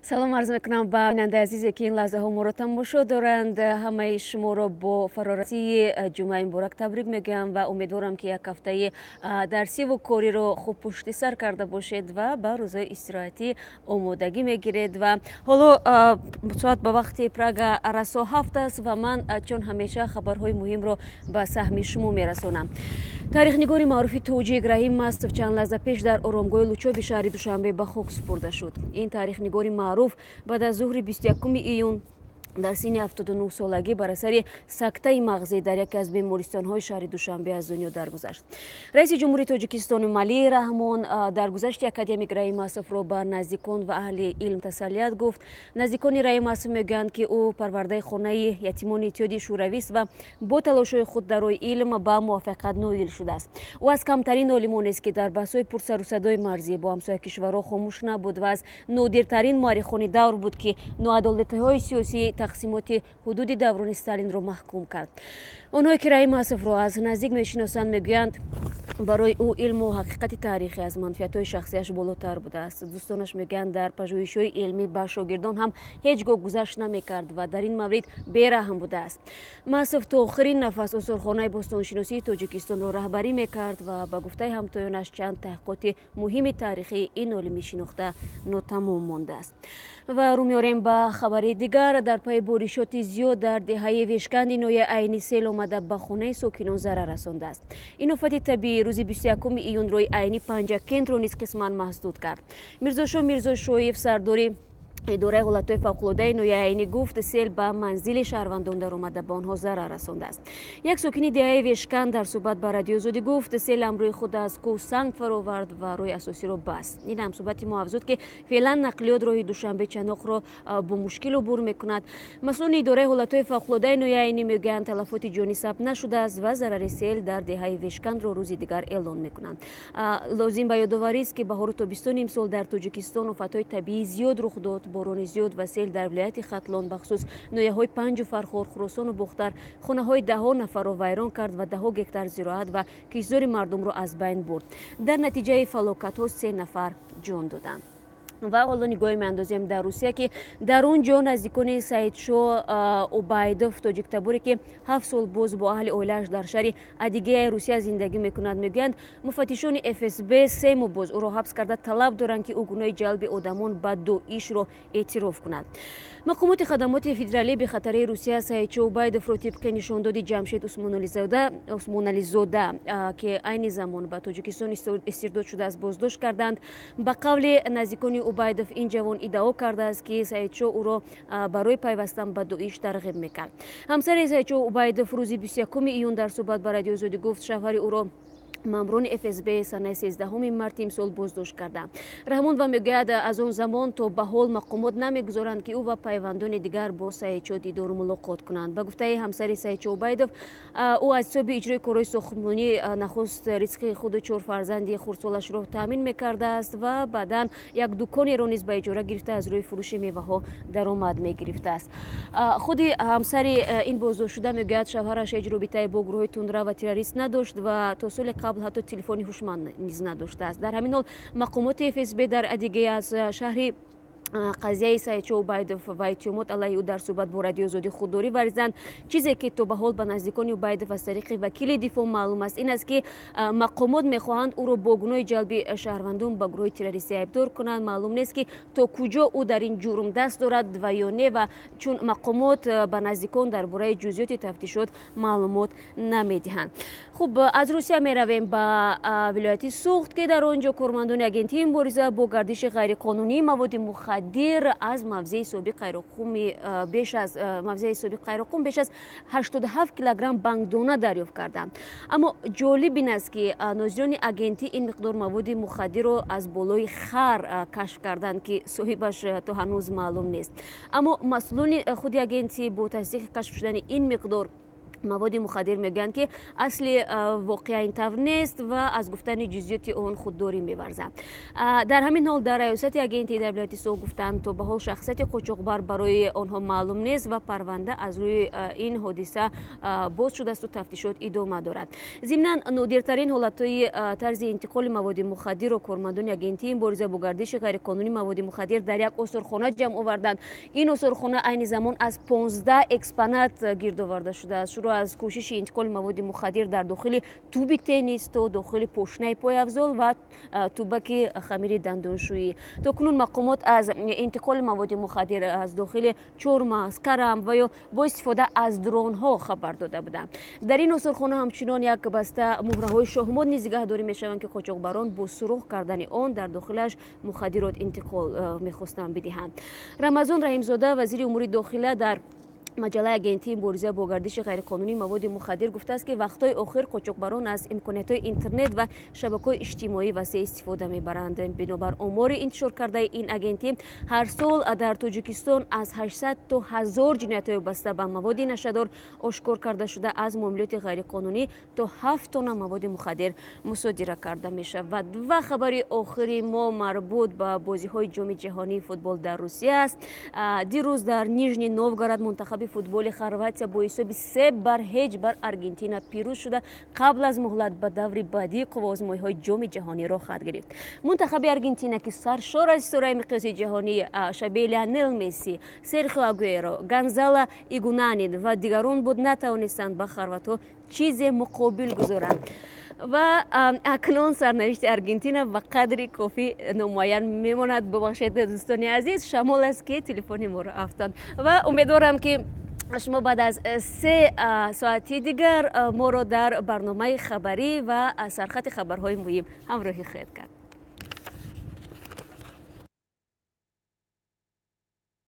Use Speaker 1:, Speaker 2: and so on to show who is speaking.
Speaker 1: Салом арз мекунам ба бинандаи азизе, ки ин лаҳзаҳо моро тамошо доранд. Ҳамаи шуморо бо фарорасии ҷумъаи муборак табрик мегӯям ва умедворам, ки як ҳафтаи дарсиву кориро хуб пушти сар карда бошед ва ба рӯзҳои истироҳатӣ омодагӣ мегиред. Ва ҳоло соат ба вақти Прага расо 7 аст ва ман, чун ҳамеша, хабарҳои муҳимро ба саҳми шумо мерасонам. Таърихнигори маъруфи тоҷик Раҳим Мастов чанд лаҳза пеш дар оромгоҳи Лучоби шаҳри Душанбе ба хок супурда шуд. Ин таърихнигори маъруф баъд аз зуҳри 21 июн дар синни 79 солагӣ бар асари сактаи мағзӣ дар яке аз бемористонҳои шаҳри Душанбе аз дунё даргузашт. Раиси Ҷумҳури Тоҷикистон Эмомалӣ Раҳмон даргузашти академик Раҳим Мастовро ба наздикон ва аҳли илм тасаллият гуфт. Наздикони Раҳим Мастов мегӯянд, ки ӯ парвардаи хонаи ятимони Иттиҳоди Шӯравист ва бо талошҳои худ дар роҳи илм ба муваффақият ноил шудааст. Ӯ аз камтарин олимонест, ки дар баҳсҳои пурсарусадои марзӣ бо ҳамсоя кишварҳо хомӯш набуд ва аз нодиртарин муаррихони давр буд, ки ноадолатиҳои сиёсии тақсимоти ҳудуди даврони Сталинро маҳкум кард. Онҳое, ки Раҳим Мастовро аз наздик мешиносанд, мегӯянд, барои ӯ илму ҳақиқати таърихӣ аз манфиатҳои шахсияш болотар будааст. Дӯстонаш мегӯянд, дар пажӯҳишҳои илмӣ ба шогирдон ҳам ҳеҷ гоҳ гузашт намекард ва дар ин маврид бераҳм будааст. Мастов то охирин нафас осорхонаи бостоншиносии Тоҷикистонро раҳбарӣ мекард ва ба гуфтаи ҳамтоёнаш, чанд таҳқиқоти муҳими таърихии ин олими шинохта нотамом мондааст. Ва рӯ меорем ба хабари дигар. Дар пайи боришоти зиёд дар деҳаи Вешканди ноҳияи Айни сел омада, ба хонаи сокинон зарар расондааст. Ин офати табиӣ рӯзи 21 июн роҳи Айни Панҷакентро низ қисман маҳдуд кард. Мирзошо Мирзошоев, сардори идораи ҳолатҳои фавқулодаи ноҳияи Айнӣ, гуфт, сел ба манзили шаҳрвандон даромада, ба онҳо зарар расондааст. Як сокини деҳаи Вешканд дар суҳбат ба Радиои Озодӣ гуфт, сел ҳамрӯи худ аз кӯҳ санг фаровард ва роҳи асосиро баст. Ин ҳамсуҳбати мо афзуд, ки феълан нақлиёт роҳи Душанбе Чаноқро бо мушкил убур мекунад. Масъулони идораи ҳолатҳои фавқулодаи ноҳияи Айнӣ мегӯянд, талафоти ҷонӣ сабт нашудааст ва зарари сел дар деҳаи Вешкандро рӯзи дигар эълон мекунанд. Лозим ба ёдоварист, ки баҳору тобистони имсол дар Тоҷикистон офатҳои табиӣ зиёд рух дод. Борони зиёд ва сел дар вилояти Хатлон, бахусус ноҳияҳои Панҷу Фархор, Хуросону Бохтар, хонаҳои даҳҳо нафарро вайрон кард ва даҳҳо гектар зироат ва киштзори мардумро аз байн бурд. Дар натиҷаи фалокатҳо се нафар ҷон доданд. Ва ҳоло нигоҳе меандозем дар Русия, ки дар он ҷо наздикони Саидшо Убайдов, тоҷиктаборе, ки 7 сол боз бо аҳли оилааш дар шаҳри Адигеяи Русия зиндагӣ мекунад, мегӯянд, муфаттишони ФСБ 3 моҳ боз ӯро ҳабс карда, талаб доранд, ки ӯ гуноҳи ҷалби одамон ба ДОИШро эътироф кунад. Мақомоти Хадамоти федералии бехатарии Русия Саидшо Убайдовро тибқи нишондоди Ҷамшед Усмонализода, ки айни замон ба Тоҷикистон истирдод шудааст, боздошт карданд. Ба қавли наздикони Убайдов, ин ҷавон иддао кардааст, ки Саидшо ӯро барои пайвастан ба ДОИШ тарғиб мекард. Ҳамсари Саидшо Убайдов рӯзи 21 июн дар суҳбат ба Радиои Озодӣ гуфт, шавҳари ӯро мамурони ФСБ санаи 13 марти имсол боздошт карданд. Раҳмонова мегӯяд, аз он замон то ба ҳол мақомот намегузоранд, ки ӯ ва пайвандони дигар бо Саидшо дидору мулоқот кунанд. Ба гуфтаи ҳамсари Саидшо Убайдов, ӯ аз ҳисоби иҷрои корҳои сохтмонӣ нахуст ризқи худу чор фарзанди хурдсолашро таъмин мекардааст ва баъдан як дуконеро низ ба иҷора гирифта, аз рӯи фурӯши меваҳо даромад мегирифтааст. Худи ҳамсари ин боздоштшуда мегӯяд, шавҳараш ҳеҷ робитае бо гурӯҳҳои тундрав ва террорист надошт ва то соли қабл ҳатто телефони ҳушманд низ надоштааст. Дар ҳамин ҳол мақомоти ФСБ дар Адигея аз шарҳи қазияи Саидшо Убайдов ва иттиҳомот алайҳи ӯ дар суҳбат бо Радиои Озодӣ худдорӣ варзиданд. Чизе ки то ба ҳол ба наздикони Убайдов аз тариқи вакили дифоъ маълум аст, ин аст, ки мақомот мехоҳанд ӯро бо гуноҳи ҷалби шаҳрвандон ба гурӯҳи террористӣ айбдор кунанд. Маълум нест, ки то куҷо ӯ дар ин ҷурм даст дорад ва ё не, ва чун мақомот ба наздикон дар бораи ҷузъиёти тафтишот маълумот намедиҳанд. Хуб, аз Русия меравем ба вилояти Суғд, ки дар он ҷо кормандони агентии мубориза бо гардиши ғайриқонунии маводи мухаддир аз мавзеи собиқ Қайроққуми беш аз мавзеи собиқ Қайроққум беш аз 87 килограмм бангдона дарёфт карданд. Аммо ҷолиб ин аст, ки нозирони агентӣ ин миқдор маводи мухаддирро аз болои хар кашф карданд, ки соҳибаш то ҳанӯз маълум нест. Аммо масъулони худи агентӣ бо тасдиқи кашф шудани ин миқдор Маводи мухаддир мегӯянд, ки асли воқеа ин тавр нест ва аз гуфтани ҷузъиёти он худдорӣ меварзанд. Дар ҳамин ҳол дар раёсати агентии дар вилояти Суғд гуфтанд, то ба ҳол шахсияти қочоқбар барои онҳо маълум нест ва парванда аз рӯи ин ҳодиса боз шудасту тафтишот идома дорад. Зимнан, нодиртарин ҳолатҳои тарзи интиқоли маводи мухаддирро кормандони агентии мубориза бо гардиши ғайриқонунии маводи мухаддир дар як осорхона ҷамъ оварданд. Ин осорхона айни замон аз 15 экспонат гирд оварда шудааст, шурӯъ аз кӯшиши интиқоли маводи мухаддир дар дохили туби теннис то дохили пошнаи пойафзол ва тубаки хамири дандоншӯӣ. То кунун мақомот аз интиқоли маводи мухаддир аз дохили чормағз, карам ва ё бо истифода аз дронҳо хабар дода буданд. Дар ин осорхона ҳамчунон як баста муҳраҳои шоҳмот низ нигаҳдорӣ мешаванд, ки қочоқбарон бо сурох кардани он дар дохилаш мухаддирот интиқол мехостанд бидиҳанд. Рамазон Раҳимзода, вазири умури дохила, дар маҷаллаи агентии мубориза бо гардиши ғайриқонунии маводи мухаддир гуфтааст, ки вақтҳои охир қочоқбарон аз имкониятҳои интернет ва шабакаҳои иҷтимоӣ васеъ истифода мебаранд. Бинобар омори интишоркардаи ин агентӣ, ҳар сол дар Тоҷикистон аз 800 то 1000 ҷиноятҳои вобаста ба маводи нашадор ошкор карда шуда, аз муомилоти ғайриқонунӣ то 7 тонна маводи мухаддир мусодира карда мешавад. Ва хабари охири мо марбут ба бозиҳои Ҷоми ҷаҳонии футбол дар Русия аст. Дирӯз дар Нижний Новгород мунтахаби футболи Хорватия бо ҳисоби 3-0 бар Аргентина пирӯз шуда, қабл аз муҳлат ба даври баъдии қувваозмоиҳои Ҷоми ҷаҳонӣ роҳхат гирифт. Мунтахаби Аргентина, ки саршор аз ситораи миқёси ҷаҳонӣ шабеҳи Лионел Месси, Серхио Агуэро, Гонзало Игуанин ва дигарон буд, натавонистанд ба хорватҳо чизе муқобил гузоранд ва акнун сарнавишти Аргентина ба қадри кофӣ номуайян мемонад. Бубахшед, дӯстони азиз, шамол аст, ки телефони моро афтод, ва умедворам, ки шумо баъд аз 3 соати дигар моро дар барномаи хабарӣ ва сархати хабарҳои муҳим ҳамроҳӣ хоҳед кард.